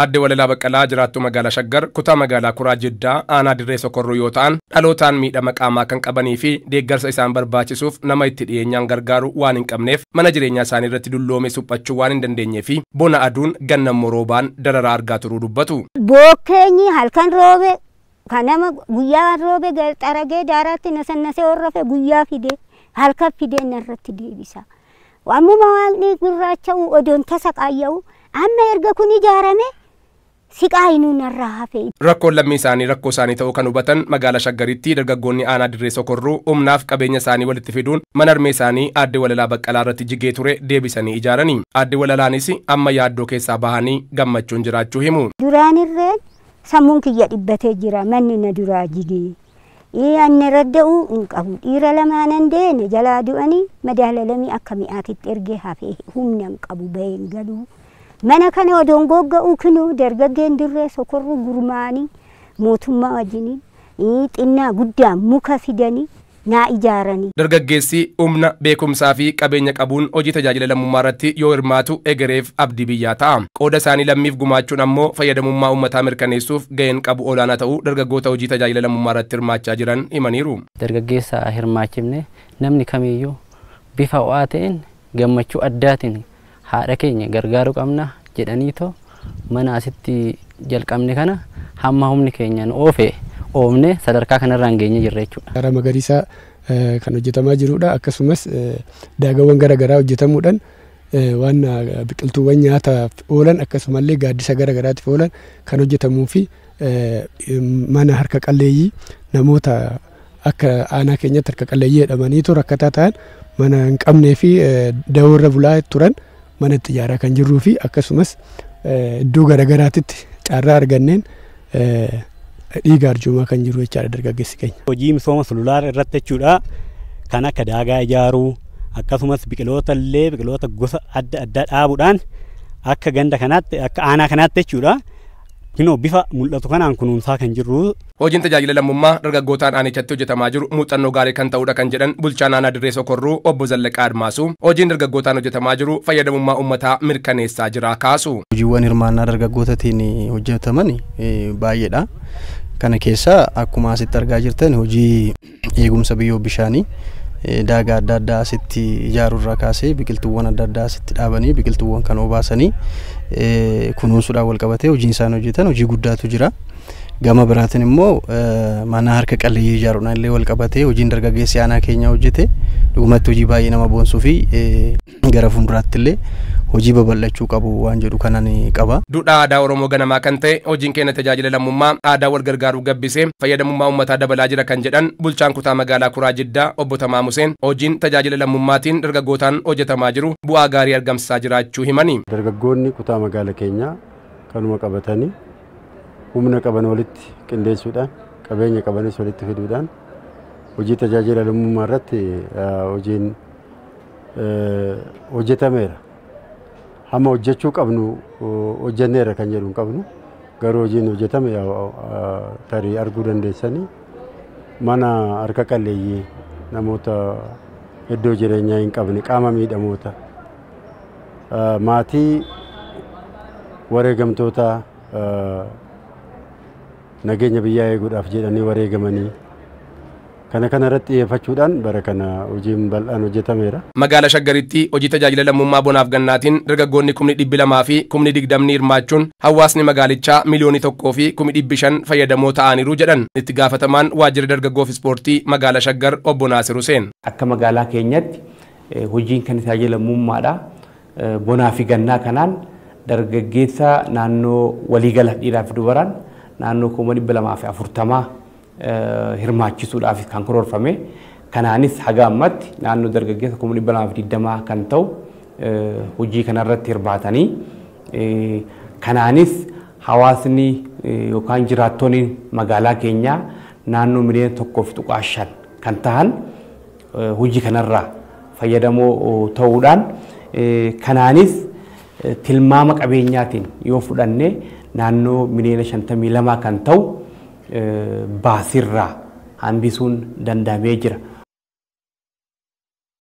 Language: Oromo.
Aadde Walalaa Baqqalaa jiraattuu magaalaa Shaggar kutaa magaalaa Kuraa Jiddaa aanaa Dirree Sokorruu yoo ta'an, dhalootaan miidhama qaamaa kan qabanii fi deeggarsa isaan barbaachisuuf nama itti dhiyeenyaan gargaaru waan hin qabneef mana jireenyaa isaanii irratti dulloome suphachuu waan hin dandeenyee fi bona aduun ganna roobaan dararaa argaa turuu dubbatu. Bokkeenyi halkan roobe kanama guyyaa roobe xaragee daaraatti nasannasee horrofe guyyaa fide halkan fidee narratti deebisa. Ammuma waaqni gurraacha'u odoon tasa qaayya'u amma erga kun ijaarame siqaayinuu narraa hafe. Rakkoon lammii isaanii rakkoo isaanii ta'uu kan hubatan magaalaa Shaggaritti dargaggoonni aanaa Dirree Sokorruu humnaaf qabeenya isaanii walitti fiduun mana harmee isaanii Aadde Walalaa Baqqalaa irratti jigee ture deebisanii ijaaranii. Aadde Walalaanis amma yaaddoo keessaa bahanii gammachuun jiraachuu himu. Duraan irreen sammuun kiyya dhibbatee jira, manni na duraa jigee. Anni radda'uu hin qabu. Dhiira lamaanan deene jalaa du'anii madaalalamii akka mi'aatitti ergee hafee humna hin qabu baheen galuu. Mana kana odoon gogga'uu kinuu dargaggeen Dirree Sokorruu gurmaanii mootummaa wajjiniin xinnaa guddaa muka fidanii naa ijaaranii. Dargaggeessi humna beekumsaa fi qabeenya qabuun hojii tajaajila lammummaa irratti yoo hirmaatu egereef abdii biyyaa ta'a. Qooda isaanii lammiif gumaachuun ammoo fayyadamummaa uummataa mirkaneessuuf gaheen qabu olaanaa ta'uu dargaggoota hojii tajaajila lammummaa irratti hirmaachaa jiran himaniiru. Dargaggeessa hirmaachifne namni kamiyyuu bifa ho'aa ta'een gammachuu addaatiin haadha keenya gargaaruu qabna jedhaniitoo mana asitti jalqabne kana hamma humni keenya nu oofe oomne sadarkaa kanarraan geenye jirra jechuudha. Karaa magariisaa kan hojjetamaa jirudha. Akkasumas daagawwan garaagaraa hojjetamuudhaan waan biqiltuuwwan nyaataaf oolan akkasumallee gaaddisa garaagaraatiif oolan kan hojjetamuu fi mana harka qalleeyyii namoota akka aanaa keenyatti harka qalleeyyii jedhamaniitu rakkataa ta'an mana hin qabnee fi dawoorra bulaa turan mana itti ijaaraa kan jirruu fi akkasumas iddoo garaagaraatitti carraa arganneen dhiiga arjoomaa kan jiru jechaadha dargaggeessi keenya. Hojii misooma sululaa irratti jechuudha kan akka daagaa ijaaruu akkasumas biqiloota illee biqiloota gosa adda addaa dhaabuudhaan akka ganda kanaatti akka aanaa kanaatti jechuudha kunoo bifa mul'atu kanaan kunuunsaa kan jirru. Hojiin tajaajila lammummaa dargaggootaan aanichatti hojjetamaa jiru muuxannoo gaarii kan ta'udha kan jedhan bulchaan aanaa Dirree Sokorruu obbo Zallaqaa Admaasuu hojiin dargaggootaan hojjetamaa jiru fayyadamummaa uummataa mirkaneessaa jira kaasu. Hojiiwwan hirmaannaa dargaggootaatiin hojjetaman baay'eedha. Kana keessaa akkuma asitti argaa jirtan hojii eegumsa biyyoo bishaanii daagaa adda addaa asitti ijaaruurraa kaasee biqiltuuwwan adda addaa asitti dhaabanii biqiltuuwwan kan obaasanii kunuunsuudhaan wal qabatee hojiin isaan hojjetan hojii guddaatu jira. Gama biraatiin immoo mana harka qalleeyyii ijaaruudhaan illee wal qabatee hojiin dargaggeessi aanaa keenyaa hojjete dhugumatti hojii baay'ee nama boonsuu fi gara fuulduraatti illee hojii babal'achuu qabu waan jedhu kanan qaba. Duudhaa aadaa Oromoo ganamaa kan ta'e hojiin keenya tajaajila lammummaa aadaa wal gargaaruu gabbisee fayyadamummaa uummataa dabalaa jira kan jedhan bulchaan kutaa magaalaa Kuraa Jiddaa obbo Tamaam Huseen hojiin tajaajila lammummaatiin dargaggootaan hojjetamaa jiru bu'aa gaarii argamsiisaa jiraachuu himani. Dargaggoonni kutaa magaalaa keenyaa kanuma qabatanii humna qaban walitti qindeessuudhaan qabeenya qabanis walitti fiduudhaan hojii tajaajila lammummaa irratti hojiin hojjetameera. Hamma hojjechuu qabnu hojjenneera kan jedhu hin qabnu garuu hojiin hojjetame tarii arguu dandeessanii mana harka qalleeyyii namoota iddoo jireenyaa hin qabne qaama miidhamoota maatii wareegamtoota nageenya biyyaa eeguudhaaf jedhanii wareegamanii kana kana irratti xiyyeeffachuudhaan bara kana hojiin bal'aan hojjetameera. Magaalaa Shaggaritti hojii tajaajila lammummaa bonaaf gannaatiin dargaggoonni 200,000 fi 20,000 hirmaachuun hawaasni magaalichaa 1,500,000 fayyadamoo ta'aniiru jedhan itti gaafatamaan waajjira dargaggoof ispoortii magaalaa Shaggar obbo Naasir Huseen. Akka magaalaa keenyatti hojiin kan tajaajila lammummaadha. Bonaa fi gannaa kanaan dargaggeessa naannoo waliigala dhiiraa fi dubaraan naannoo 240,000 hirmaachisuudhaaf kan karoorfame. Kanaanis haga ammatti naannoo dargaggeessa 220,000 kan ta'u hojii kanarratti hirmaatanii kanaanis hawaasni yookaan jiraattonni magaalaa keenyaa naannoo 1.5 miliyoona kan ta'an hojii kanarraa fayyadamoo ta'uudhaan kanaanis tilmaama qabeenyaatiin yoo fudhanne naannoo 52 miliyoona kan ta'u baasirraa hambisuun danda'amee jira.